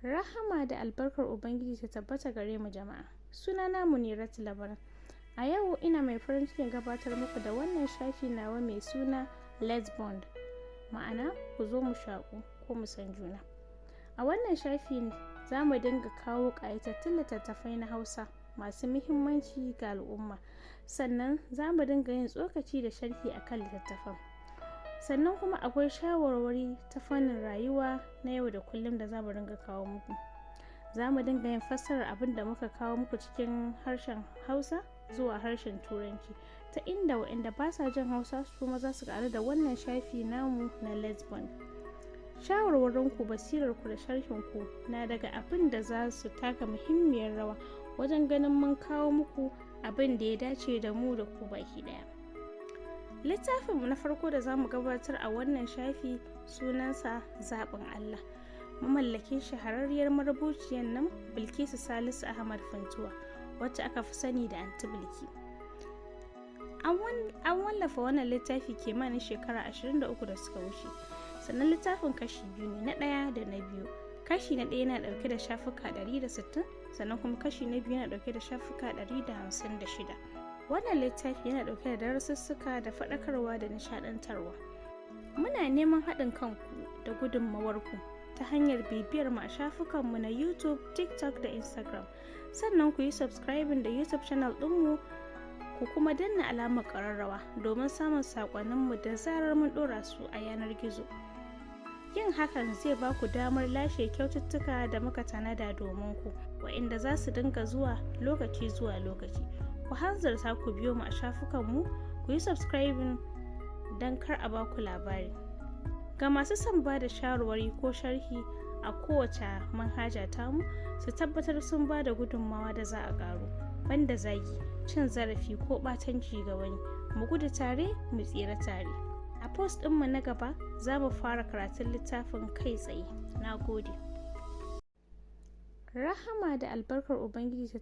Rahama da albarkar Ubangiji ta tabbata gare mu, jama'a. Sunana Muniratu Labaran. A yau ina mai farin cikin gabatar muku da wannan shafi nawa mai suna Let's Bond. Ma'ana, ku zo mu shaƙu ko mu san juna. A wannan shafi za mu dinga kawo ƙayatattun littattafai na Hausa masu muhimmanci ga al'umma. Sannan za mu dinga yin tsokaci da sharhi akan littattafan. Sannan kuma akwai shawarwari ta fannin rayuwa na yau da kullum da za mu dinga kawo muku. Za mu dinga yin fassarar abin da muka kawo muku cikin harshen Hausa zuwa harshen Turanci, ta inda waɗanda ba sa jin Hausa su ma za su ƙaru da wannan shafi namu na Let's Bond. Shawarwarinku, basirarku da sharhinku na daga abin da za su taka muhimmiyar rawa wajen ganin mun kawo muku abin da ya dace da mu da ku baki ɗaya. Littafinmu na farko da za mu gabatar a wannan shafi sunansa Zaɓin Allah. Mamallakin shahararriyar marubuciyar nan Bilkisu Salisu Ahmad Funtuwa, wacce aka fi sani da Anti Bilki. An wallafa wannan littafi kimanin shekara 23 da suka wuce. Sannan littafin kashi biyu ne, na ɗaya da na biyu. Kashi na ɗaya yana ɗauke da shafuka 160, sannan kuma kashi na biyu yana ɗauke da shafuka 156. Wannan littafi yana ɗauke da darussuka da faɗakarwa da nishaɗantarwa. Muna neman haɗin kanku da gudunmawarku ta hanyar bibiyar mu a shafukanmu na YouTube, TikTok da Instagram. Sannan ku yi subscribing da YouTube channel ɗinmu, ku kuma danna alamar ƙararrawa domin samun saƙonninmu da zarar mun ɗora su a yanar gizo. Yin hakan zai ba ku damar lashe kyaututtuka da muka tanada domin ku, waɗanda za su dinga zuwa lokaci zuwa lokaci. Ku hanzarta ku biyo mu a shafukanmu, ku yi subscribing don kar a ba ku labari. Ga masu son ba da shawarwari ko sharhi a kowace manhaja tamu, su tabbatar sun ba da gudunmawa da za a ƙaru, banda zagi, cin zarafi ko ɓatanci ga wani. Mu gudu tare, mu tsira tare. A post ɗinmu na gaba za mu fara karatun littafin kai tsaye. Na gode. Rahama da albarkar Ubangiji ta